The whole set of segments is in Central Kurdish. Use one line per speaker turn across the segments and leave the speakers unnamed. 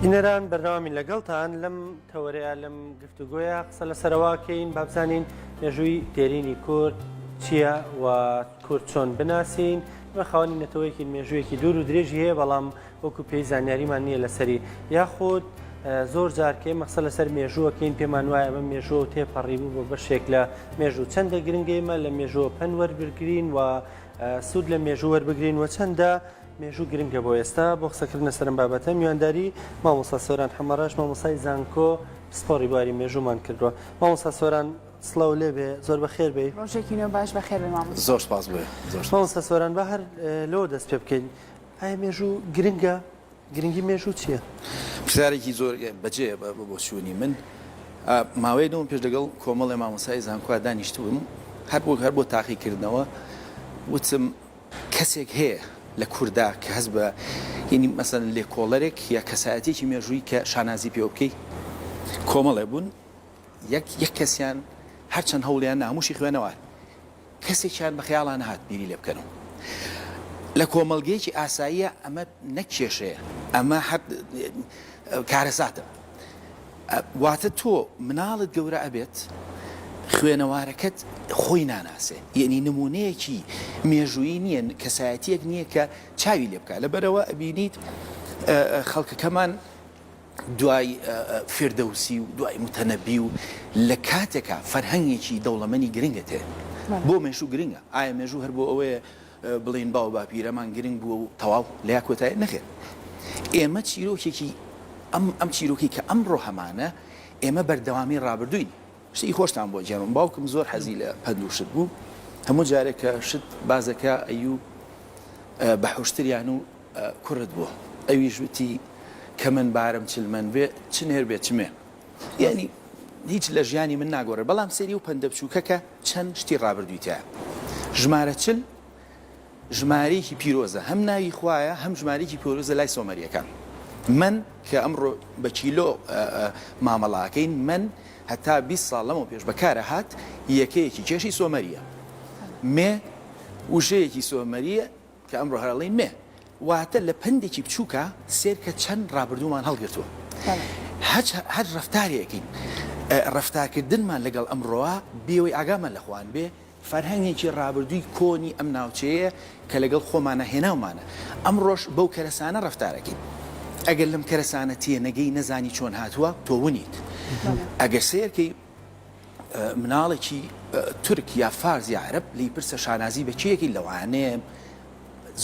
بینەران بەردەوامین لەگەڵتان لەم تەوەرەیە لەم گفتوگۆیە قسە لەسەرەوە کەین بابزانین مێژووی دێرینی کورد چییە و کورد چۆن بناسین ئێمە خاوەنی نەتەوەیەکی مێژوویەکی دوور و درێژی هەیە بەڵام وەکو پێی زانیاریمان نییە لەسەری یاخود زۆر جار کە ئێمە قسە لەسەر مێژووەکەین پێمان وایە ئەمە مێژووە و تێپەڕی بوو بە بەشێک لە مێژوو چەندە گرنگە ئێمە لە مێژووە پەند وەربگرین و سوود لە مێژوو وەربگرین و چەندە مێژوو گرنگە بۆ ئێستا بۆ قسەکردن لەسەر ئەم بابەتە میوانداری مامۆستا سۆران حەمەڕەش مامۆستای زانکۆ پسپۆڕی بواری مێژوومان کردووە مامۆستا سۆران سڵاو لێبێ زۆر بەخێر بێی.
ڕۆژێکی نوێ باش بەخێر بێی مامۆستا.
زۆر سپاس بۆ زۆر سپاس.
مامۆستا سۆران با هەر لەوە دەست پێ بکەین ئایا مێژوو گرنگە؟ گرنگی مێژوو چییە؟
پرسیارێکی زۆر بەجێیە بە بۆچوونی من. ماوەیەک لەمەو پێش لەگەڵ کۆمەڵێ مامۆستای زانکۆ دانیشتبووم هەر بۆ هەر بۆ تاقیکردنەوە وتم کەسێک هەیە لە کوردا کە هەست بە یعنی مەسەلەن لێکۆڵەرێک یا کەسایەتیەکی مێژووی کە شانازی پێوە بکەی کۆمەڵێ بوون یەک یەک کەسیان هەرچەند هەوڵیان نا هەمووشی خوێنەوار کەسێکیان بە خەیاڵا نەهات بیری لێ بکەنەوە. لە کۆمەڵگەیەکی ئاساییە ئەمە نەک کێشەیە، ئەمە هەر کارەساتە. واتە تۆ مناڵت گەورە ئەبێت خوێنەوارەکەت خۆی ناناسێ، یەنی نموونەیەکی مێژوویی نییە، کەسایەتییەک نییە کە چاوی لێ بکا. لەبەرئەوە ئەبینیت خەڵکەکەمان دوای فیردەوسی و دوای موتەنەبی و لە کاتێکا فەرهەنگێکی دەوڵەمەنی گرنگت هەیە. بۆ مێژوو گرنگە؟ ئایا مێژوو هەر بۆ ئەوەیە بڵێین باو باپیرەمان گرنگ بووە و تەواو لەیا کۆتایی؟ نەخێر. ئێمە چیرۆکێکی ئەم ئەم چیرۆکەی کە ئەمڕۆ هەمانە ئێمە بەردەوامی ڕابردووین. شتێکی خۆشتان بۆ گێڕم باوکم زۆر حەزی لە پەند و شت بوو هەموو جارێک کە شت بازەکە ئەیوو بە حوشتریان و کوڕت بۆ ئەویش وتی کە من بارم چل مەن بێ چ نێر بێ چ مێ یانی هیچ لە ژیانی من ناگۆڕێ بەڵام سەیری ئەو پەندە بچووکەکە چەند شتی ڕابردووی تیایە ژمارە چل ژمارەیەکی پیرۆزە هەم ناوی خوایە هەم ژمارەیەکی پیرۆزە لای سۆمەریەکان من کە ئەمڕۆ بە کیلۆ مامەڵاکەین من هەتا 20 ساڵ لەمەو پێش بەکارە هات یەکەیەکی کێشی سۆمەریە مێ وشەیەکی سۆمەریە کە ئەمڕۆ هەر ئەڵێین مێ. واتە لە پەندێکی بچووکا سێرکە چەند ڕابردوومان هەڵگرتووە. هەچ هەر ڕەفتارێ ئەکەین، ڕەفتارکردنمان لەگەڵ ئەمڕۆا بێ وەی ئاگامان لە خۆان بێ، فەرهەنگێکی ڕابردووی کۆنی ئەم ناوچەیەیە کە لەگەڵ خۆمانا هێناومانە. ئەمڕۆش بەو کەرەسانە ڕەفتار ئەکەین. ئەگەر لەم کەرەسانە تێنەگەی نەزانی چۆن هاتووە، تۆ ونیت. ئەگەر سەیرکەی. مناڵێکی تورک یا فارس یا عەرەب لێی پرسە شانازی بە کێیەکی لەوانەیە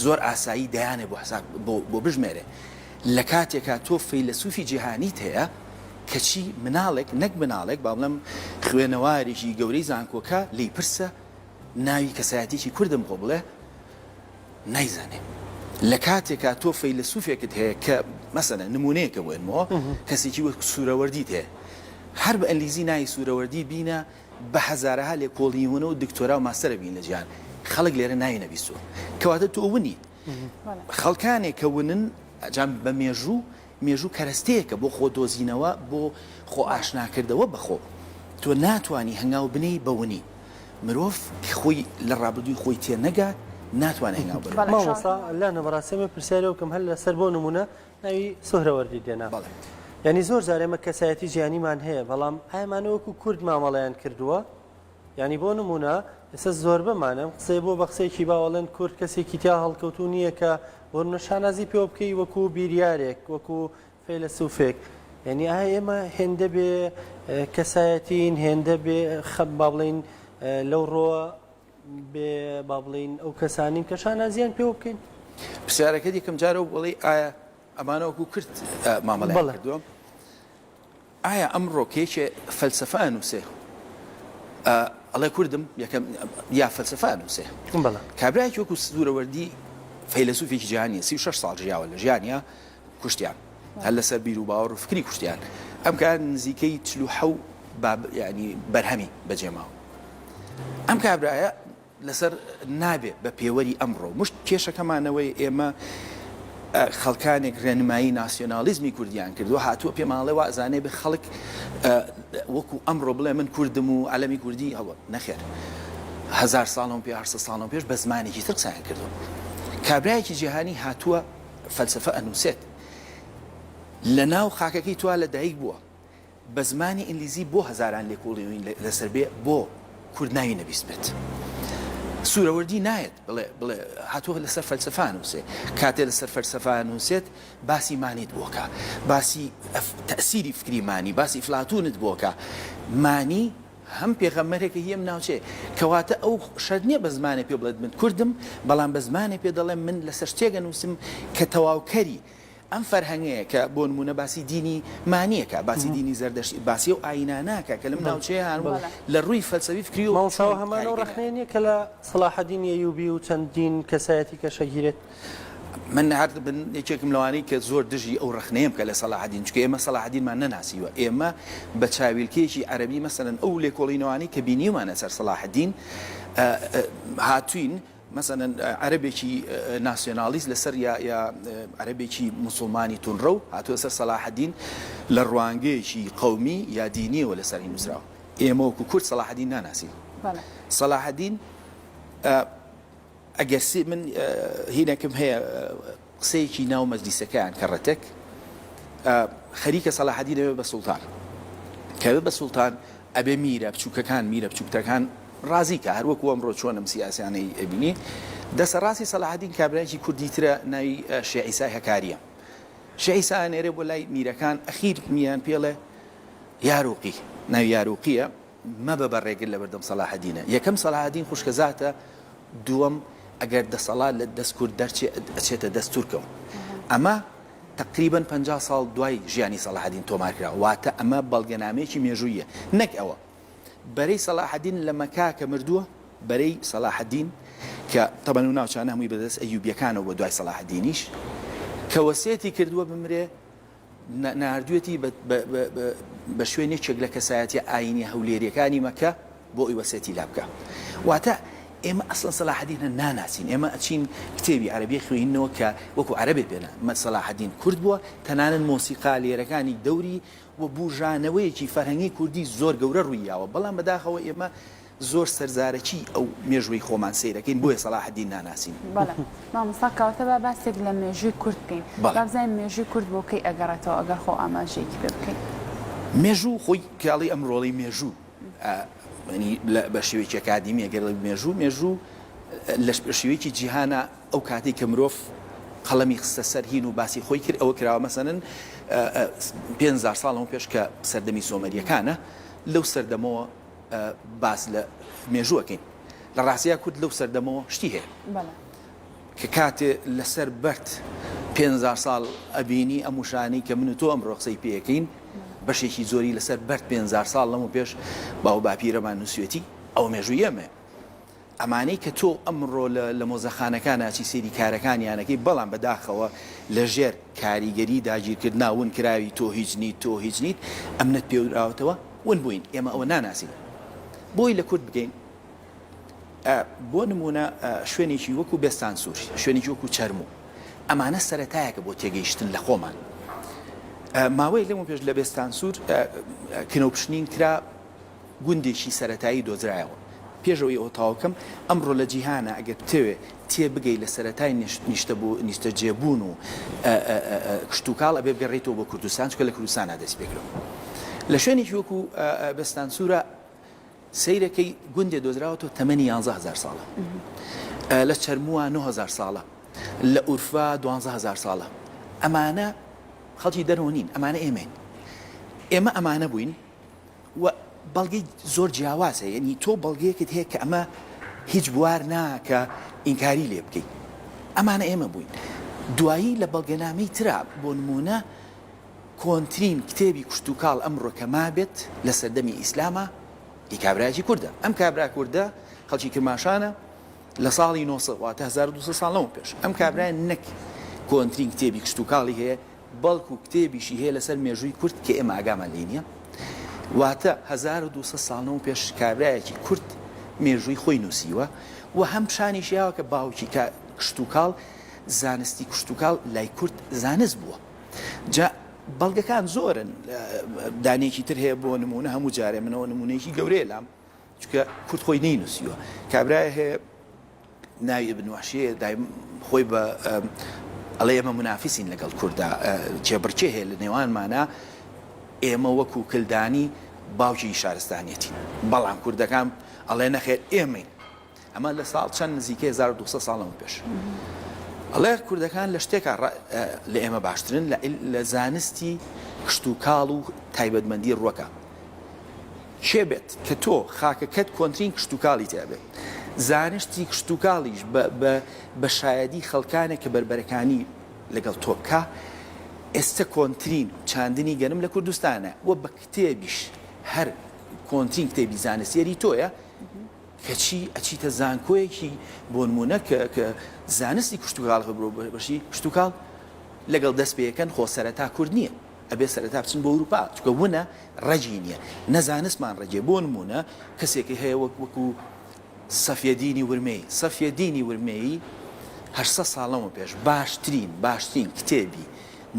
زۆر ئاسایی دەیانێ بۆ حساب بۆ بژمێرێ لە کاتێکا تۆ فەیلەسوفی جیهانیت هەیە کەچی مناڵێک نەک مناڵێک با بڵێم خوێنەوارێکی گەورەی زانکۆکە لێی پرسە ناوی کەسایەتێکی کوردم بۆ بڵێ نایزانێ لە کاتێکا تۆ فەیلەسوفێکت هەیە کە مەسەلەن نمونەیەکە بۆ ئێنمەوە کەسێکی وەک سورەوەردیت هەیە هەر بە ئەنگلیزی ناوی سورەوەردی بینە بە هەزارەها لێکۆڵینەوە و دکتۆرا و ماستەرە بین لە جیهان خەڵک لێرە ناوی نەبیستووە کەواتە تۆ ونیت خەڵکانێک کە ونن جام بە مێژوو مێژوو کەرەستەیەکە بۆ خۆ دۆزینەوە، بۆ خۆ ئاشناکردەوە بە خۆ. تۆ ناتوانی هەنگاو بنێی بە ونی. مرۆڤ کە خۆی لە ڕابردووی خۆی تێنەگات، ناتوانێ هەنگاو بنێ.
مامۆستا لانە بەڕاستی ئەمە پرسیاری ئەو بکەم هەر لەسەر بۆ نموونە ناوی سوهرەوەردی دێنا.
بەڵێ.
یانی زۆر جار ئێمە کەسایەتی جیهانیمان هەیە بەڵام ئایا ئەمانە وەکوو کورد مامەڵەیان کردووە؟ یانی بۆ نموونە ئێستا زۆربەمان ئەم قسەیە بووە بە قسەیەکی باو ئەڵێن کورد کەسێکی تیا هەڵکەوتوو نییە کە بۆ نموونە شانازی پێوە بکەی وەکوو بیریارێک وەکوو فەیلەسوفێک یانی ئایا ئێمە هێندە بێ کەسایەتین هێندە بێ خەم با بڵێین لەو ڕۆوە بێ با بڵێین ئەو کەسانین کە شانازیان پێوە بکەین؟
پرسیارەکەت یەکەم جارە و بڵێی ئایا ئەمانە وەکوو کرد مامەڵەیان کردووە؟ ئایا ئەمڕۆ کە یەکێ فەلسەفە ئەنووسێ ئەڵێ کوردم یەکەم یا فەلسەفە ئەنووسێ کابرایەکی وەکو سوورەوەردی فەیلەسوفێکی جیهانیە 36 ساڵ ژیاوە لە ژیانیا کوشتیان هەر لەسەر بیر و باوەڕ و فکری کوشتیان ئەم کار نزیکەی 47 باب ینی بەرهەمی بەجێماوە ئەم کابرایە لەسەر نابێ بە پێوەری ئەمڕۆ مشت کێشەکەمانەوەی ئێمە خەڵکانێک ڕێنمایی ناسیۆنالیزمی کوردیان کردووە هاتووە پێماڵێ وا ئەزانێ بە خەڵک وەکو ئەمڕۆ بڵێ من کوردم و عەلەمی کوردی هەڵوە نەخێر هزار ساڵم پێ هەرسە ساڵم پێش بە زمانێکی تر قسەیان کردووە کابرایەکی جیهانی هاتووە فەلسەفە ئەنووسێت. لە ناو خاکەکەی تۆ لە دایک بووە بە زمانی ئینگلیزی بۆ هەزاران لێکۆڵینەوەی لەسەر بێ بۆ کورد ناوی نەبیست بێت؟ سورەوەردی نایەت بڵێ بڵێ هاتووە لەسەر فەلسەفە نووسێ کاتێ لەسەر فەلسەفە نووسێت باسی مانیت بۆکە باسی تەسیری فکری مانی باسی ئیفلاتونت بۆکە مانی هەم پێغەمبەرێکە هی ئەم ناوچەیە کەواتە ئەو شەرت نییە بە زمانێ پێ بڵێت من کوردم بەڵام بە زمانێ پێ دەڵێم من لەسەر شتێک ئەنووسم کە تەواوکەری ئەم فەرهەنگەیە کە بۆ نموونە باسی دینی مانییەکە، باسی دینی زەردەشتی، باسی ئەو ئایینانە ئەکا کە لەم ناوچەیە هەن و لە ڕووی فەلسەفی فکرییەوە
مامۆستا
چۆن
هەمان ئەو
کاریگەریان
ڕەخنەیە نییە کە لە سەڵاحەدینی ئەیوبی و چەندین کەسایەتی کەش ئەگیرێت؟
من هەر من یەکێکم لەوانەی کە زۆر دژی ئەو ڕەخنەیەم کە لە سەڵاحەدین، چونکە ئێمە سەڵاحەدینمان نەناسیوە، ئێمە بە چاویلکەیەکی عەرەبی مەسەلەن ئەو لێکۆڵینەوانەی کە بینیومانە سەر سەڵاحەدین هاتووین مەسەلەن عەرەبێکی ناسیۆنالیست لەسەر یا یا عەرەبێکی موسڵمانی توندڕەو هاتووە سەر سەلاحەدین لە ڕوانگەیەکی قەومی یا دینیەوە لەسەری نووسراوە. ئێمە وەکو کورد سەلاحەدین ناناسین. سەلاحەدین ئەگەر سی من هینەکم هەیە قسەیەکی ناو مەجلیسەکەیان کە ڕەتێک خەریکە سەلاحەدین ئەبێ بە سوڵتان کە ئەبێ بە سوڵتان ئەبێ میرە بچووکەکان میرە بچووکتەکان ڕازی کە هەر وەکو ئەمڕۆ چۆن ئەم سیاسیانەی ئەبینی دەسە ڕاستی سەلاحەدین کابرایەکی کوردی ترە ناوی شێخ عیسای هەکاریە شێخ عیسا ئەنێرێ بۆ لای میرەکان ئەخیر میران پێڵێ یاروقی ناوی یاروقیە مەبە بە ڕێگر لەبەردەم سەلاحەدینە یەکەم سەلاحەدین خوشکەزاتە دووەم ئەگەر دەسەڵات لە دەست کورد دەرچێ ئەچێتە دەست تورکەوە ئەمە تەقریبەن 50 ساڵ دوای ژیانی سەلاحەدین تۆمار کراوە واتە ئەمە بەڵگەنامەیەکی مێژوویە نەک ئەوە بەرەی سەلاحەدین لە مەکا کە مردووە بەرەی سەلاحەدین کە تەبەن و ناوچانە هەمووی بەدەست ئەیوبیەکانەوە بۆ دوای سەلاحەدینیش کە وەسێتی کردووە بمرێ ناردوێتی بە شوێن یەکێک لە کەسایەتیە ئاینیە هەولێریەکانی مەکە بۆ ئەوی وەسێتی لابکا. واتە ئێمە ئەسڵەن سەلاحەدین هەر ناناسین. ئێمە ئەچین کتێبی عەرەبی خوێنینەوە کە وەکو عەرەبێ پێنا مە سەلاحەدین کورد بووە، تەنانەت مۆسیقا لێرەکانی دەوری و بوژانەوەیەکی فەرهەنگی کوردی زۆر گەورە ڕووی یاوە. بەڵام بەداخەوە ئێمە زۆر سەرزارەکی ئەو مێژوەی خۆمان سەیرەکەین بۆیە سەلاحەدین ناناسین.
بەڵێ مامۆستا کەواتە با باسێک لە مێژووی کورد بکەین
بەڵێ.
با بزانین مێژووی کورد بۆ کەی ئەگەڕێتەوە ئەگەر خۆ ئاماژەیەکی پێ بکەی.
مێژوو خۆی کە ئەڵێی ئەم ڕۆڵەی مێژوو یانی بە شێوەیەکی ئەکادیمی ئەگەر ئەڵێی مێژوو مێژوو لە شێوەیەکی جیهانە ئەو کاتەی کە مرۆڤ قەڵەمی خستە سەر هین و باسی خۆی کرد ئەوە کراوە مەسەلەن 5000 ساڵ لەمەو پێش کە سەردەمی سۆمەریەکانە لەو سەردەمەوە باس لە مێژوو ئەکەین لە ڕاستیا کورد لەو سەردەمەوە شتی هەیە کە کاتێ لەسەر بەرد 5000 ساڵ ئەبینی ئەم وشانەی کە من و تۆ ئەمڕۆ قسەی پێەکەین بەشێکی زۆری لەسەر بەرد 5000 ساڵ لەمە پێش باو باپیرەمان نووسێتی ئەو مێژووی ئێمەیە ئەمانەی کە تۆ ئەمڕۆ لە لە مۆزەخانەکان ئەچی سەیری کارەکانیان ئەکەی بەڵام بە داخەوە لە ژێر کاریگەری داگیرکردنا ون کراوی تۆ هیچ نیت تۆ هیچ نیت ئەمنەت پێوراوەتەوە ون بووین ئێمە ئەوە ناناسین بۆی لە کورد بگەین بۆ نمونە شوێنێکی وەکو بێستانسوور شوێنێکی وەکو چەرموو ئەمانە سەرەتایەکە بۆ تێگەیشتن لە خۆمان ماوەی لەمە پێش لە بێستانسوور کنەوپشنین کرا گوندێکی سەرەتایی دۆزرایەوە. پێش ئەوەی ئەوە تەواو بکەم، ئەمڕۆ لە جیهانا ئەگەر بتەوێ تێبگەی لە سەرەتای نیشتەجێبوون و کشتوکاڵ ئەبێ بگەڕێیتەوە بۆ کوردستان، چونکە لە کوردستانا دەستی پێکردووە. لە شوێنێکی وەکو بێستانسوورا سەیرەکەی گوندێ دۆزراوەتەوە تەمەنی 11 هەزار ساڵە. لە چەرمووە 9 هەزار ساڵە. لە ئورفا 12 هەزار ساڵە. ئەمانە خەڵکی دەرەوە نین، ئەمانە ئێمەین. ئێمە ئەمانە بووین. و بەڵگەی زۆر جیاواز هەیە یەنی تۆ بەڵگەیەکت هەیە کە ئەمە هیچ بوار ناکە ئینکاری لێ بکەیت ئەمانە ئێمە بووین دوایی لە بەڵگەنامەی ترا بۆ نمونە کۆنترین کتێبی کوشتتوکاڵ ئەمڕۆ کە مابێت لە سەردەمی ئیسلامە ئی کابراایکی کوردە ئەم کابرا کوردە خەڵکی کرماشانە لە ساڵی 900 واتە 1200 ساڵ لەوە پێش ئەم کابرای نەک کۆنترین کتێبی کشتتوکاڵی هەیە بەڵکو کتێبیشی هەیە لەسەر مێژووی کورد کە ئێمە ئاگامان لێی نیە واتە 1200 ساڵ لەمەو پێش کابرایەکی کورد مێژووی خۆی نووسیوە و هەم پیشانیشی یاوە کە باوکی کە کشتوکاڵ زانستی کشتوکاڵ لای کورد زانست بووە جا بەڵگەکان زۆرن دانێکی تر هەیە بۆ نمونە هەموو جارێ منەوە نمونەیەکی گەورەیە لام چونکە کورد خۆی نەینووسیوە کابرای هەیە ناوی ابن وحشیە دایم خۆی بە. ئەڵێ ئێمە مونافیسین لەگەڵ کوردا، کێبڕکێ هەیە لە نێوانمانا، ئێمە وەکو کلدانی باوکی شارستانیەتین، بەڵام کوردەکان ئەڵێ نەخێر ئێمەین. ئەمە لە ساڵ چەند نزیکەی 1200 ساڵ لەمە پێش. ئەڵێ کوردەکان لە شتێکا لە ئێمە باشترن لە زانستی کشتوکاڵ و تایبەتمەندی ڕوەکە. کێ بێت کە تۆ خاکەکەت کۆنترین کشتوکاڵی تیا بێت، زانستی کشتوکاڵیش بە بە بە شایەدی خەڵکانێک کە بەربەرەکانی لەگەڵ تۆ بکا، ئێستە کۆنترین چاندنی گەنم لە کوردستانە و بە کتێبیش هەر کۆنترین کتێبی زانستیەری تۆیە، کەچی ئەچیتە زانکۆیەکی بۆنمونە کە کە زانستی کشتوکاڵ هەبرۆ بەشی کشتوکاڵ لەگەڵ دەست پێکەن خۆ سەرەتا کورد نییە. ئەبێ سەرەتا بچن بۆ ئەوروپا چونکە ونە ڕەگی نیە نە زانستمان ڕەگێ بۆ نموونە کەسێکی هەیە وەک وەکو سەفیەدینی ورمێی سەفیەدینی ورمێی 800 ساڵ لەمە پێش باشترین باشترین کتێبی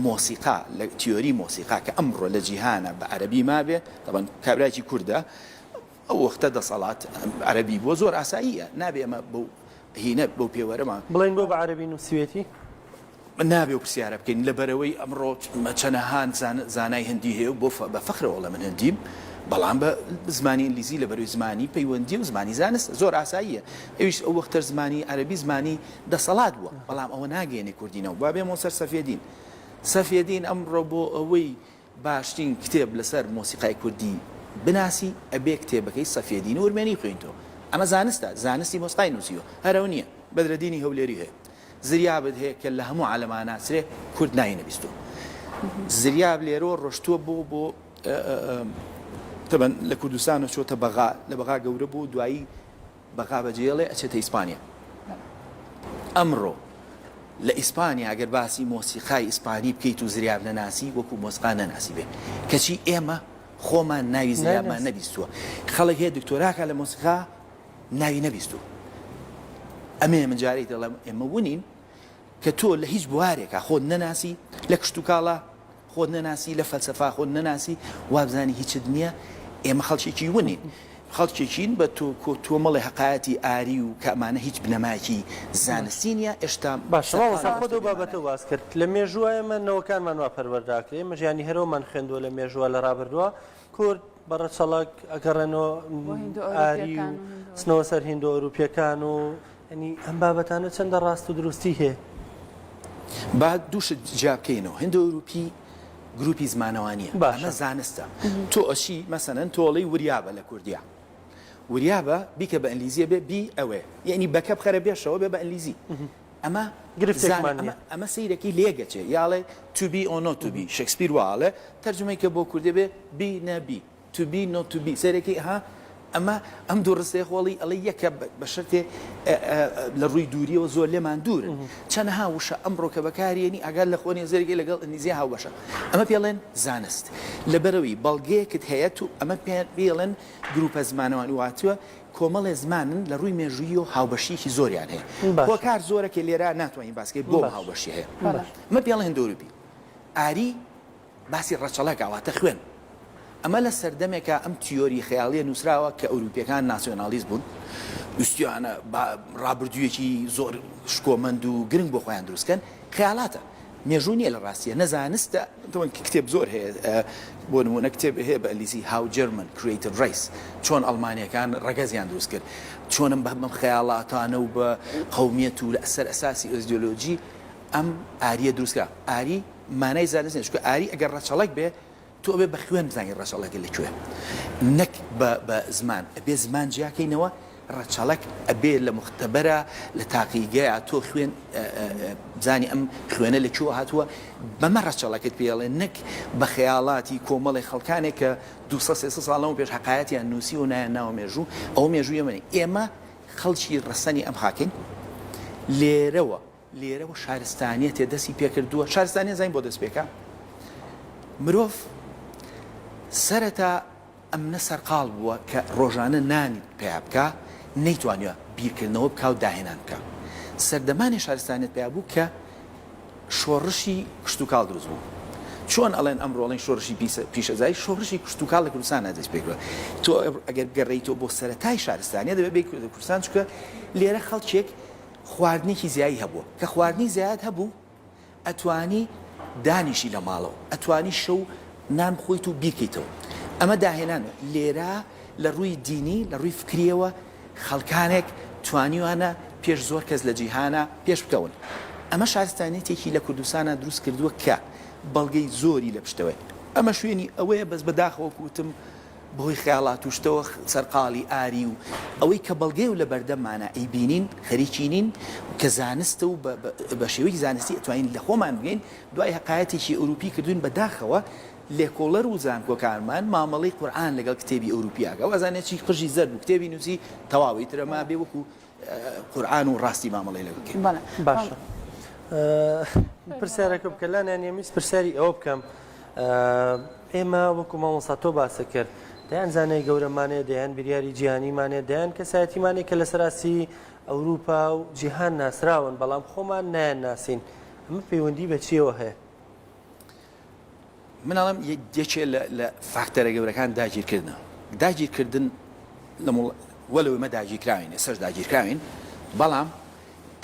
مۆسیقا لە تیۆری مۆسیقا کە ئەمڕۆ لە جیهانە بە عەرەبی مابێ تەبەن کابراکی کوردە ئەو وەختە دەسەڵات عەرەبی بووە زۆر ئاساییە نابێ ئەمە بەو هینە بەو پێوەرەمان
بڵێن بۆ بە عەرەبی نووسیوێتی؟
نابێ ئەو پرسیارە بکەین لەبەرئەوەی ئەمڕۆ چەنەها زانای هندی هەیە و بۆ بە فەخرەوە ئەڵێ من هندیم بەڵام بە زمانی ئینگلیزی لەبەرەوەی زمانی پەیوەندی و زمانی زانست زۆر ئاساییە ئەویش ئەو وەختەش زمانی عەرەبی زمانی دەسەڵات بووە بەڵام ئەوە ناگەیەنێ کوردی نەبوو با بێمەوە سەر سەفیەدین سەفیەدین ئەمڕۆ بۆ ئەوەی باشترین کتێب لەسەر مۆسیقای کوردی بناسی ئەبێ کتێبەکەی سەفیەدین ورمێنی بخوێنیتەوە ئەمە زانستە زانستی مۆسقای نووسیوە هەر ئەو نییە بەدرەدینی هەولێری هەیە زریابت هەیە کە لە هەموو عالەما ناسرێ کورد ناوی نەبیستووە زریاب لێرەوە ڕۆشتووە بۆ بۆ تەبەن لە کوردستانەوە چۆتە بەغا لە بەغا گەورە بوو دوایی بەغا بەجێڵێ ئەچێتە ئیسپانیا ئەمڕۆ لە ئیسپانیا ئەگەر باسی مۆسیقای ئیسپانی بکەیت و زریاب نەناسی وەکو مۆسیقا نەناسی بێ کەچی ئێمە خۆمان ناوی زریابمان نەبیستووە خەڵک هەیە دکتۆراکە لە مۆسیقا ناوی نەبیستووە ئەمەیە من جارێک دەڵێم ئێمە ونین کە تۆ لە هیچ بوارێکا خۆت نەناسی لە کشتوکاڵا خۆت نەناسی لە فەلسەفا خۆت نەناسی وابزانی هیچت نییە ئێمە خەڵکێکی ونین خەڵکێکین بە تۆ تۆمەڵێ هەقایەتی ئاری و کە ئەمانە هیچ بنەمایەکی زانستی نییە ئێشتا
باشە مامۆستا خۆت ئەو بابەتە باس کرد لە مێژووە ئێمە نەوەکانمان وا پەروەردە ئەکرێ ئێمە ژیانی هەرەوەمان خوێندووە لە مێژووە لە ڕابردووە کورد بە ڕەچەڵەک ئەگەڕێنەوە ئاری و چنەوە سەر هیندۆ ئەوروپیەکان و ینی ئەم بابەتانە چەندە ڕاست و دروستی هەیە؟
با دوو شت جیا بکەینەوە هیندۆ ئەوروپی گروپی زمانەوانیە ئەمە زانستە تۆ ئەچی مەسەلەن تۆ ئەڵێی وریابە لە کوردیا وریابە بیکە بە ئینگلیزیە بێ be aware یعنی بەکە بخەرە بێشەوە بێ بە ئینگلیزی ئەمە
گرفتێکمان نیە.
ئەمە سەیرەکی لێگەچێ یاڵێ to be or not to be شکسپیر وا ئەڵێ تەرجومەی کە بۆ کوردی بێ بی نە بی to be not to be سەیرەکی ها ئەمە ئەم دوو ڕستەیە خۆڵی ئەڵێ یەکە بە شەرتێ لە ڕووی دووریەوە زۆر لێمان دوورن چەنەها وشە ئەمڕۆ کە بەکارێنی ئاگات لە خۆ نیە زێرەکی لەگەڵ ئینگلیزی هاوبەشە ئەمە پێڵێن زانست لەبەرەوەی بەڵگەیەکت هەیە تو ئەمە پێڵێن گروپە زمانەوانی واتوە کۆمەڵێ زمانن لە ڕووی مێژووییەوە هاوبەشییەکی زۆریان هەیە. هۆکار زۆرە کە لێرە ناتوانین باس کەین بۆ هاوبەشی هەیە. ئەمە پێڵێن هندۆروپی. ئاری باسی ڕەچەڵەکە واتە خوێن. ئەمە لە سەردەمێکا ئەم تیۆری خەیاڵیە نووسراوە کە ئەوروپیەکان ناسیۆنالیست بوون، ویستویانە ڕابردوویەکی زۆر شکۆمەند و گرنگ بۆ خۆیان دروست کەن. خەیاڵاتە. مێژوو نیە لە ڕاستیە نە زانستە کتێب زۆر هەیە بۆ نمونە کتێب هەیە بە ئەلیزی How German Created Race چۆن ئەڵمانیەکان ڕەگەزیان دروست کرد چۆنم بە بەم خەیاڵاتانە و بە قەومیەت و لە سەر ئەساسی ئۆزدیۆلۆجی ئەم ئاریە دروست کرا ئاری مانای زانست نیە چونکە ئاری ئەگەر ڕەچەڵەک بێ تۆ ئەبێ بە خوێن بزانی ڕەچەڵەکت لە کوێ نەک بە بە زمان ئەبێ زمان جیاکەینەوە ڕەچەڵەک ئەبێ لە موختەبەرا لە تاقیگەیا تۆ خوێن بزانی ئەم خوێنە لە کوێوە هاتووە بەمە ڕەچەڵەکت پێ ئەڵێن نەک بە خەیاڵاتی کۆمەڵێ خەڵکانێک کە 200 300 ساڵ لەمەو پێش حەقایەتیان نووسیوە و نایان ناوە مێژوو ئەوە مێژووی ئێمە نیە ئێمە خەڵکی ڕەسەنی ئەم خاکەین لێرەوە لێرەوە شارستانیەتێ دەستی پێکردووە، شارستانیەت زانین بۆ دەست پێکا؟ مرۆڤ سەرەتا ئەمنە سەرقاڵ بووە کە ڕۆژانە نانی پەیا بکا، نەیتوانیوە بیرکردنەوە بکا و داهێنان بکا. سەردەمانێ شارستانیەت پەیا بوو کە شۆڕشی کشتوکاڵ دروست بوو. چۆن ئەڵێن ئەمڕۆ ئەڵێن شۆڕشی پیشەزایی، شۆڕشی کشتوکاڵ لە کوردستانا دەست پێکردووە. تۆ ئەگەر بگەڕێیتەوە بۆ سەرەتای شارستانیەت دەبێ بێی کوردستان چونکە لێرە خەڵکێک خواردنێکی زیایی هەبووە کە خواردنی زیاد هەبوو. ئەتوانی دانیشی لە ماڵەوە ئەتوانی شەو نان بخۆیت و بیرکەیتەوە ئەمە داهێنانە لێرە لە ڕووی دینی لە ڕووی فکریەوە خەڵکانێک توانیوانە پێش زۆر کەس لە جیهانا پێش بکەون ئەمە شارستانیەتێکی لە کوردستانا دروست کردووە کە بەڵگەی زۆری لە پشتەوەیە ئەمە شوێنی ئەوەیە بەس بەداخەوە وەکو وتم بەهۆی خەیاڵات و شتەوە سەرقاڵی ئاری و ئەوەی کە بەڵگەیە و لەبەردەممانە ئەیبینین خەریکی نین کە زانستە و بە شێوەیەکی زانستی ئەتوانین لە خۆمان بگەین دوای هەقایەتێکی ئەوروپی کردوین بەداخەوە لێکۆڵەر و زانکۆکانمان مامەڵەی قورئان لەگەڵ کتێبی ئەوروپی ئەکا وازانێ چی قژی زەرد بوو کتێبی نووسی تەواو ئیتر ئەمە بێ وەکو قورئان و ڕاستی مامەڵەی لەگەڵ کەین.
بەڵێ.
باشە پرسیارەکە بکە لانیان یەمیست پرسیاری ئەوە بکەم ئێمە وەکو مامۆستا تۆ باسە کرد دەیان زانای گەورەمانێ دەیان بیریاری جیهانیمانێ دەیان کەسایەتیمانێ کە لەسەر ئاستی ئەوروپا و جیهان ناسراون بەڵام خۆمان نایان ناسین ئەمە پەیوەندی بە چیەوە هەیە؟
من ئەڵێم یەکێ لە فاکتەرە گەورەکان داگیرکردنە. داگیرکردن لە وەلو ئێمە داگیرکراوین، ئێستاش داگیرکراوین، بەڵام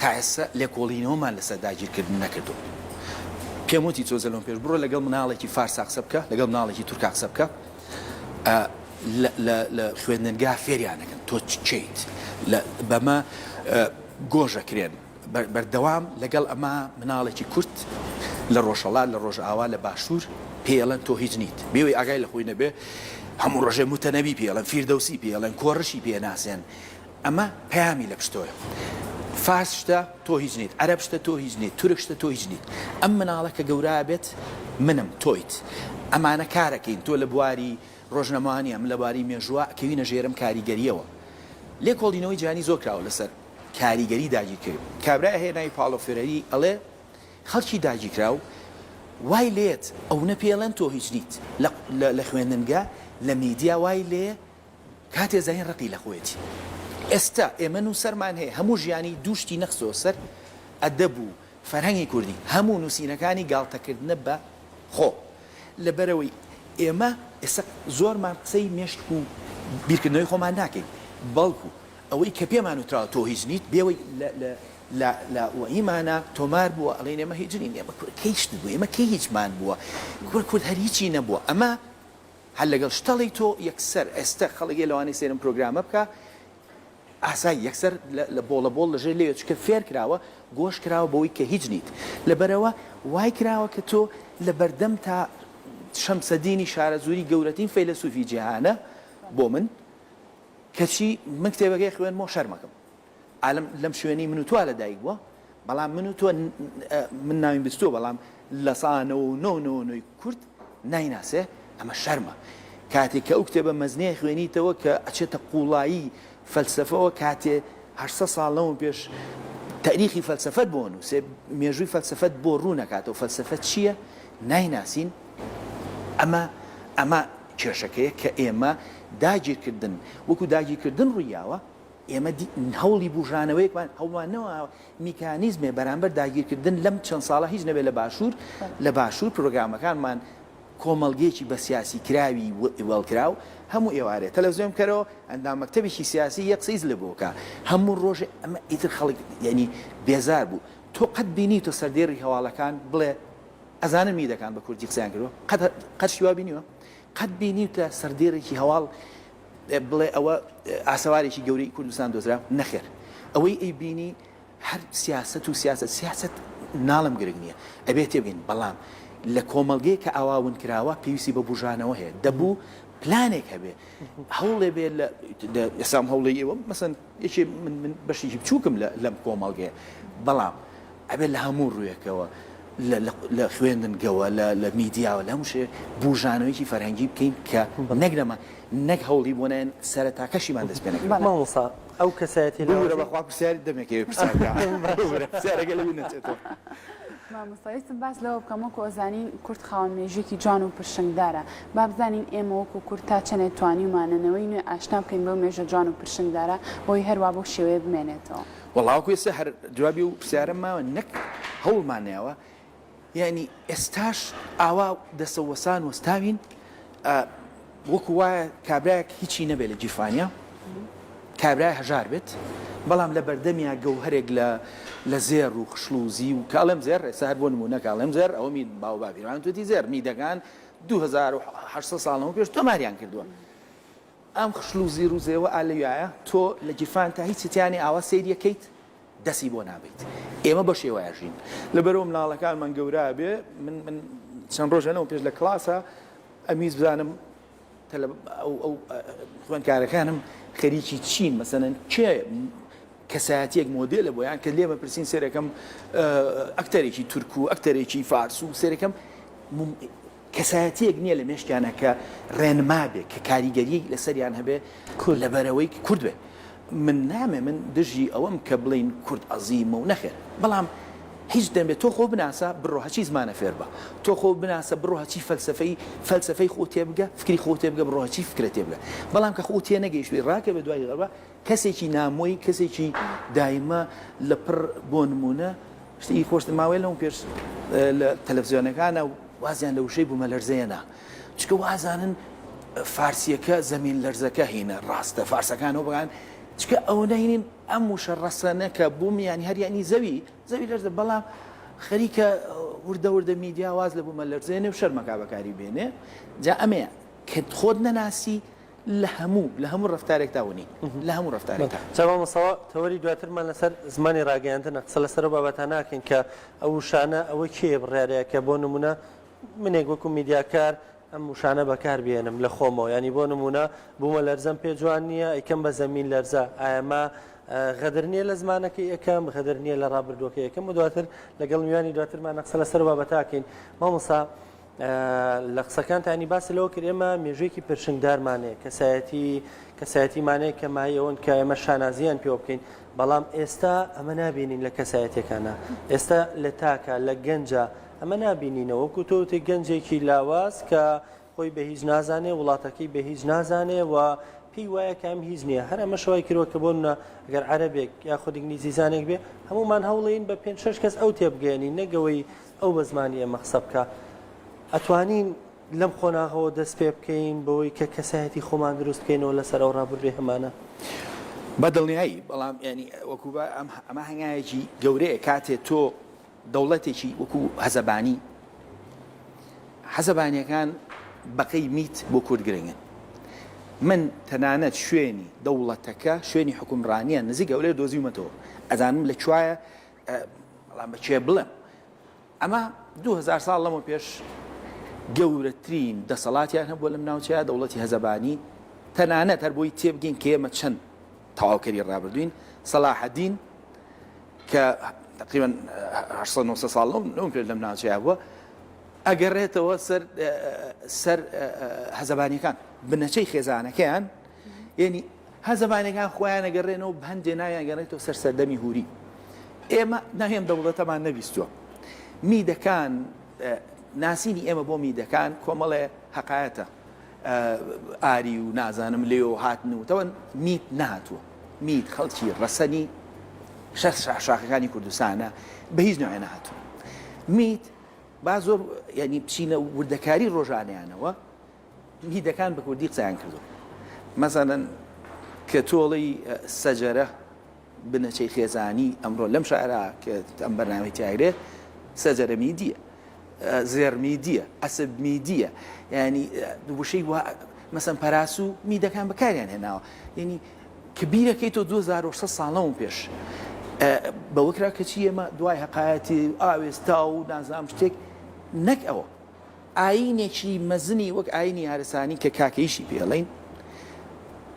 تا ئێستا لێکۆڵینەوەمان لەسەر داگیرکردن نەکردووە. پێم وتی تۆزە لەم پێش بڕۆ لەگەڵ مناڵێکی فارسا قسە بکە، لەگەڵ مناڵێکی تورکا قسە بکە، لە خوێندنگا فێریانەکەن تۆ کێیت، بەمە گۆژەکرێن. بەردەوام لەگەڵ ئەمە مناڵێکی کورد لە ڕۆژهەڵات لە ڕۆژئاوا لە باشوور پێی ئەڵێن تۆ هیچ نیت بێوەی ئاگای لە خۆی نەبێ هەموو ڕۆژێ موتەنەبی پێ ئەڵێن فیردەوسی پێ ئەڵێن کۆڕشی پێ ناسێن ئەمە پەیامی لە پشتۆیە فارس شتە تۆ هیچ نیت عەرەب شتە تۆ هیچ نیت تورک شتە تۆ هیچ نیت ئەم مناڵە کە گەورە بێت منم تۆیت ئەمانە کارەکەین تۆ لە بواری ڕۆژنامەوانی ئەم لە بواری مێژووە ئەکەوینە ژێرم کاریگەریەوە لێکۆڵینەوەی جیهانی زۆر کراوە لەسەر کاریگەری داگیرکەری کابرای هەیە ناوی پاڵۆ فێرەری ئەڵێ خەڵکی داگیرکراو وای لێت ئەونە پێڵێن تۆ هیچ نیت لە خوێندنگە لە میدیا وای لێ کاتێ زانین ڕقی لە خۆیەتی ئێستا ئێمە نووسەرمان هەیە هەموو ژیانی دووشتی نەخستەوە سەر ئەدەب و فەرهەنگی کوردی هەموو نووسینەکانی گاڵتەکردنە بە خۆ لەبەرئەوەی ئێمە ئێستا زۆرمان قسەی مێشک و بیرکردنەوەی خۆمان ناکەین بەڵکو ئەوەی کە پێمان وتراوە تۆ هیچ نیت بێوەی لە لە لە لە وەهیمانا تۆمار بووە ئەڵێین ئێمە هیچ نین ئێمە کورد کەی شت بوو ئێمە کەی هیچمان بووە کورد کورد هەر هیچی نەبووە ئەمە هەر لەگەڵ شتەڵی تۆ یەکسەر ئێستە خەڵک یە لەوانەیە سەیرم پرۆگرامە بکا ئاسایی یەکسەر لە بۆڵە بۆڵ لەژێر لێوێ چونکە فێر کراوە گۆش کراوە بەوەی کە هیچ نیت لەبەرئەوە وای کراوە کە تۆ لە بەردەم تا شەمسەدینی شارەزووری گەورەترین فەیلەسوفی جیهانە بۆ من کەچی من کتێبەکەی خوێنمەوە شەرمەکەم عالم لەم شوێنەی من و تۆ لە دایک بووە بەڵام من و تۆ من ناویم بیستووە بەڵام لە سا نەوە و نۆ نۆ نۆی کورد نایناسێ ئەمە شەرمە کاتێک کە ئەو کتێبە مەزنەیە خوێنیتەوە کە ئەچێتە قوڵایی فەلسەفەوە کاتێ 800 ساڵ لەوە پێش تاریخی فەلسەفەت بۆ نووسێ مێژووی فەلسەفەت بۆ ڕوونەکاتەوە فەلسەفە چییە نایناسین ئەمە ئەمە کێشەکەیە کە ئێمە داگیرکردن وەکو داگیرکردن ڕوویاوە ئێمە هەوڵی بوژانەوەیەکمان هەوڵمان نەوە میکانیزمێ بەرامبەر داگیرکردن لەم چەند ساڵە هیچ نەبێت لە باشوور لە باشوور پرۆگرامەکانمان کۆمەڵگەیەکی بە سیاسی کراوی وێڵکراو هەموو ئێوارێ تەلەفزیۆن بکەرەوە ئەندام مەکتەبێکی سیاسی یە قسەی زلە بۆ کا هەموو ڕۆژێ ئەمە ئیتر خەڵک یعنی بێزار بوو تۆ قەت بینیتە سەردێڕی هەواڵەکان بڵێ ئەزانن میدەکان بە کوردی قسەیان کردووە قەت قەت شتی وا بینیوە قەت بینیوتە سەردێڕێکی هەواڵ بڵێ ئەوە ئاسەوارێکی گەورەی کوردستان دۆزرا؟ نەخێر. ئەوەی ئەیبینی هەر سیاسەت و سیاسەت، سیاسەت ناڵێم گرنگ نییە، ئەبێ تێبگەین، بەڵام لە کۆمەڵگەیەک کە ئاوا ون کراوە پێویستی بە بوژانەوە هەیە، دەبوو پلانێک هەبێ، هەوڵێ بێ لە ئێستا ئەم هەوڵەی ئێوە مەسەن یەکێ من من بەشێکی بچووکم لەم کۆمەڵگەیە، بەڵام ئەبێ لە هەموو ڕوویەکەوە لە خوێندنگەوە، لە میدیاوە، لە هەموو شتێک بوژانەوەیەکی فەرهەنگی بکەین کە نەک لەمە نەک هەوڵی بۆ نەیەن سەرەتاکەشیمان دەست پێ نەکردووە.
مامۆستا ئەو کەسایەتیە
ببورە بەخوا پرسیاری دەمێک ئەوێ پرسیار بکە ببورە پرسیارەکە لەبیر نەچێتەوە.
مامۆستا ویستم باس لەوە بکەم وەکو ئەزانین کورد خاوەن مێژوویەکی جوان و پرشنگدارە با بزانین ئێمە وەکو کورد تا چەنێ توانیومانە نەوەی نوێ ئاشنا بکەین بەو مێژوە جوان و پرشنگدارە بۆی هەروا بەو شێوەیە بمێنێتەوە.
وەڵا وەکو ئێستا هەر جوابی ئەو پرسیارەم ماوە نەک هەوڵمان نەیاوە یانی ئێستاش ئاوا دەسەوەسان وەستاوین وەکو وایە کابرایەک هیچی نەبێت لە گیرفانیا کابرای هەژار بێت. بەڵام لە بەردەمیا گەوهەرێک لە لە زێڕ و خشڵ و زیو کە ئەڵێم زێڕ ئێستا هەر بۆ نموونە کە ئەڵێم زێڕ ئەوە مید باو باپیران توتی زێڕ میدەکان 2800 ساڵ لەمەو پێش تۆماریان کردووە ئەم خشڵ و زیڕ و زێوە ئا لەویایە تۆ لە گیرفانتا هیچ تیانی ئاوا سەیریەکەیت دەسی بۆ نابەیت ئێمە بە شێوەیە ژین لەبەرەوە مناڵەکانمان گەورە بێ من من چەند ڕۆژە لەمەو پێش لە کڵاسە ئەمیز بزانم ئەو ئەو خوێندکارەکانم خەریکی چین مەسەلەن کێ کەسایەتیەک مۆدێلە بۆیان کە لێمە پرسین سێرەکەم ئەکتەرێکی تورک و ئەکتەرێکی فارس و سێرەکەم کەسایەتیەک نییە لە مێشکیانە کە ڕێنما بێ کە کاریگەری لەسەریان هەبێ کورد لەبەرەوەی کورد بێ من نامێ من دژی ئەوەم کە بڵین کورد ئەزیمە و نەخێر بەڵام هیچ دەمێ تۆ خۆ بناسە بڕۆ هەچی زمانە فێر بە تۆ خۆ بناسە بڕۆ هەچی فەلسەفەی فەلسەفەی خۆ تێبگە فکری خۆ تێبگە بڕۆ هەچی فکرە تێبگە بەڵام کە خۆ تێ نەگەیشتوی ڕاکە بە دوای غەربا کەسێکی نامۆی کەسێکی دایمە لە پڕ بۆ نمونە شتی خۆش ماوەی لەم پێش لە تەلەفزیۆنەکانە وازیان لە وشەی بوومەلەرزەیەنا چکە وازانن فارسیەکە زەمین لەرزەکە هینە ڕاستە فارسەکانەوە بگان چکە ئەوە نەهینین ئەم وشە ڕەسەنە کە بووم یانی هەر یانی زەوی زەوی لەرزە بەڵام خەریکە وردە وردە میدیا واز لە بوومە لەرزێنێ و شەرمەکا بەکاری بێنێ جا ئەمەیە کە خۆت نەناسی لە هەموو لە هەموو ڕەفتارێکدا ونی لە هەموو ڕەفتارێکدا.
جا مامۆستا تەوەری دواترمان لەسەر زمانی ڕاگەیاندنە قسە لەسەر ئەو بابەتە ناکەین کە ئەو وشانە ئەوە کێیە بڕیارەیە کە بۆ نمونە منێک وەکو میدیاکار ئەم وشانە بەکار بێنم لە خۆمەوە یانی بۆ نمونە بوومە لەرزەم پێ جوان نییە ئەیکەم بە زەمین لەرزە ئایا ئەمە غەدر نییە لە زمانەکەی ئەکەم غەدر نییە لە ڕابردووەکەی ئەکەم و دواتر لەگەڵ میوانی دواترمان قسە لەسەر بابەتاکەین مامۆستا لە قسەکانتانی باس لەوە کرد ئێمە مێژوویەکی پرشنگدارمان هەیە کەسایەتی کەسایەتیمان هەیە کە مایەی ئەوەن کە ئێمە شانازیان پێوە بکەین بەڵام ئێستا ئەمە نابینین لە کەسایەتەکانە ئێستا لە تاکە لە گەنجە ئەمە نابینینەوە وەکو تۆ وتی گەنجێکی لاواز کە خۆی بە هیچ نازانێ وڵاتەکەی بە هیچ نازانێ و پێی وایە کە ئەم هیچ نییە هەر ئەمەش وای کردووە کە بۆ نمونە ئەگەر عەرەبێک یاخود ئینگلیزیزانێک بێ هەموومان هەوڵین بە پێنج شەش کەس ئەو تێبگەیەنین نەک ئەوەی ئەو بە زمانی ئێمە قسە بکا ئەتوانین لەم قۆناغەوە دەست پێ بکەین بەوەی کە کەسایەتی خۆمان دروست بکەینەوە لەسەر ئەو ڕابردووی هەمانە؟
بە دڵنیایی بەڵام یانی وەکو ئەمە هەنگاوێکی گەورەیە کاتێ تۆ دەوڵەتێکی وەکو هەزەبانی، هەزەبانیەکان بەقەی میت بۆ کورد گرنگن. من تەنانەت شوێنی دەوڵەتەکە، شوێنی حوکمڕانیان نزیک هەولێر دۆزیومەتەوە. ئەزانم لە کوایە، بەڵام بە کێ بڵێم. ئەمە 2000 ساڵ لەمە پێش گەورەترین دەسەڵاتیان هەبووە لەم ناوچەیە، دەوڵەتی هەزەبانی. تەنانەت هەر بۆی تێبگەین کە ئێمە چەند تەواوکەری ڕابردووین، سەلاحەدین کە تقریبا 800 900 ساڵ لەم پێش لەم ناوچەیە بووە ئەگەڕێتەوە سەر سەر هەزەبانیەکان بنەچەی خێزانەکەیان یعنی هەزەبانەکان خۆیان ئەگەڕێنەوە هەندێ ناویان گەڕێتەوە سەر سەردەمی هوری ئێمە ناوی ئەم دەوڵەتەمان نەبیستووە میدەکان ناسینی ئێمە بۆ میدەکان کۆمەڵێ هەقایەتە ئاری و نازانم لێو هاتن و تەوەن میت نهاتووە میت خەڵکی ڕەسەنی شەر شاخەکانی کوردستانە بە هیچ نوعێ نەهاتوون میت با زۆر یعنی بچینە وردەکاری ڕۆژانیانەوە میدەکان بە کوردی قسەیان کردو مەسەلەن کە تۆڵی سەجەرە بنەچەی خێزانی ئەمڕۆ لەم شارە کە ئەم بەرنامەی تیاگرێ سەجەرە میدیە زێڕ میدیە ئەسب میدیە ینی وشەی وا مەسەن پەراسو میدەکان بەکاریان هێناوە یعنی کە بیرەکەی تۆ 2600 ساڵ لەوە پێش بەوە کرا کەچی ئێمە دوای هەقایەتی ئاوێستا و نازانم شتێک نەک ئەوە ئایینێکی مەزنی وەک ئایینی یارسانی کە کاکەیشی پێڵین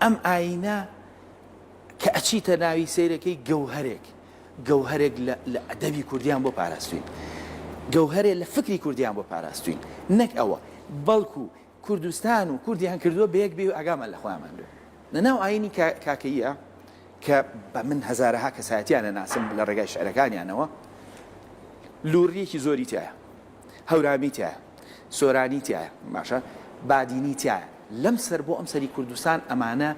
ئەم ئایینە کە ئەچیتە ناوی سەیرەکەی گەوهەرێک گەوهەرێک لە ئەدەبی کوردیان بۆ پاراستوین گەوهەرێ لە فکری کوردیان بۆ پاراستوین نەک ئەوە بەڵکو کوردستان و کوردیان کردووە بە یەک بێ و ئاگامان لە خۆیانمان بێ لە ناو ئایینی کاکەییە کە بە من هەزارەها کەسایەتیان ئەناسم لە ڕێگای شعرەکانیانەوە لوڕیەکی زۆری تایە هەورامی تایە سۆرانی تایە باشە بادینی تایە لەم سەر بۆ ئەم سەری کوردستان ئەمانە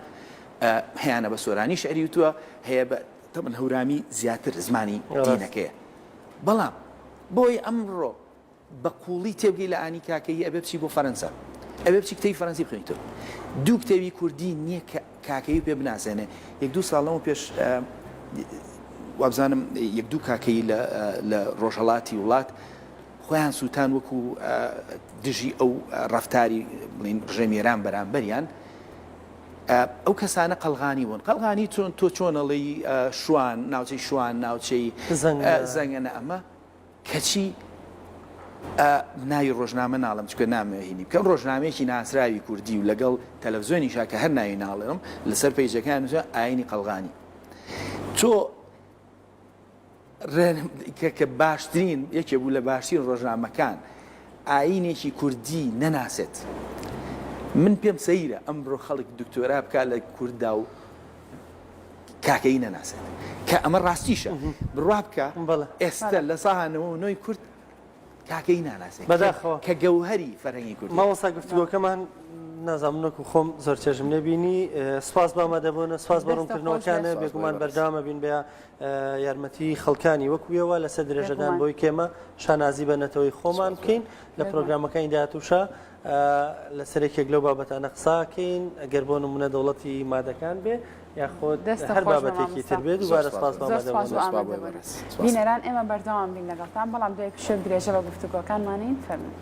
هەیانە بە سۆرانی شعری وتووە هەیە بە تەمەن هەورامی زیاتر زمانی دینەکەیە بەڵام بۆی ئەمڕۆ بە قووڵی تێبگەی لە ئانی کاکەیی ئەبێ بچی بۆ فەرەنسا ئەبێ بچی کتێبی فەرەنسی بخوێنیتەوە دوو کتێبی کوردی نییە کە کاکەیی پێ بناسێنێ یەک دوو ساڵ لەمەو پێش. وابزانم یەک دوو کاکەیی لە لە ڕۆژهەڵاتی وڵات خۆیان سووتان وەکو دژی ئەو ڕەفتاری بڵین ڕژێمی ئێران بەرامبەریان ئەو کەسانە قەڵغانی بوون قەڵغانی چۆن تۆ چۆن ئەڵێی شوان ناوچەی شوان ناوچەی زەنگەنە ئەمە کەچی ناوی ڕۆژنامە ناڵێم چونکە نامەوێ هینی بکەم ڕۆژنامەیەکی ناسراوی کوردی و لەگەڵ تەلەفزیۆنیشا کە هەر ناوی ناڵێم لەسەر page ەکان نووسراوە ئاینی قەڵغانی تۆ کە باشترین یەکێ بوو لە باشترین ڕۆژنامەکان ئاینێکی کوردی نەناسێت من پێم سەیرە ئەمڕۆ خەڵک دکتۆرا بکات لە کووردا و کاکەیی نەناسێت کە ئەمە ڕاستیشە بڕوا بکە ئێستا لە ساها نەوە نۆی کورد کاکەیی ناناسێت
بەداخەوە
کە گەوهەری فەرهەنگی کوردی
مامۆستا گفتوگۆکەمان نازانم من وەکو خۆم زۆر چێژم لێ بینی سوپاس بۆ ئامادەبوونە سوپاس بۆ ڕوونکردنەوەکانە بێگومان بەردەوامە بین بە یارمەتی خەڵکانی وەکو ئێوە لەسەر درێژەدان بۆی کێمە شانازی بە نەتەوەی خۆمان بکەین لە پرۆگرامەکانی داهاتووشە لەسەر یەکێک لەو بابەتانە قساکەین ئەگەر بۆ نمونە دەوڵەتی مادەکان بێ یاخود هەر بابەتێکی تر بێت دووبارە سپاس بۆ
بینەران ئێمە بەردەوام بین لەگەڵتان بەڵام دوای پشووێک درێژە بە گفتوگۆکانمانین فەرموون.